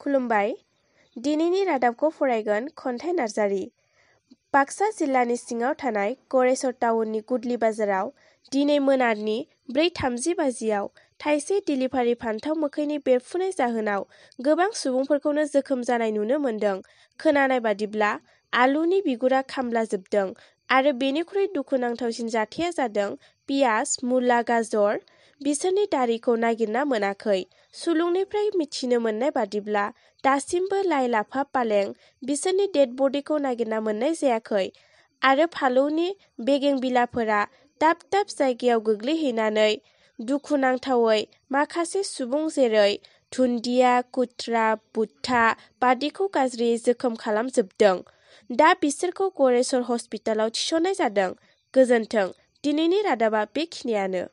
खुलुमबाय। दिनैनि रादाबखौ फरायगोन खन्थाइ नार्जारि। बाक्सा जिल्लानि सिङाव थानाय गरेस्वर टाउननि गुदलि बाजाराव दिनै मोनानि 4:30 बाजियाव थाइसे डिलिभारि फान्थाव मोखैनि बेरफुनाय जाहोनाव गोबां सुबुंफोरखौनो जोखोम जानाय नुनो मोन्दों। खोनानाय बादिब्ला आलुनि बिगुरा खामलाजोबदों आरो बेनिख्रुइ दुखुनांथावसिन जाथाया जादों पियाज, मुला, गाजर बिसोरनि दारिखौ नागिरना मोनाखै। सुलुंनिफ्राय मिथिनो मोननाय बादिब्ला दासिमबो लाइ, लाफा, पालें बिसोरनि डेड बडिखौ नागिरना मोननाय जायाखै आरो फालौनि बेगें बिलाफोरा दाब दाब जायगायाव गोग्लैहैनानै दुखुनांथावै माखासे सुबुं जेरै धुन्दिया, खुथ्रा, बुथा बादिखौ गाज्रियै जोखोम खालामजोबदों। दा बिसोरखौ गरेस्वर हस्पिटालाव थिसननाय जादों। गोजोन्थों। दिनैनि रादाबा बेखिनियानो।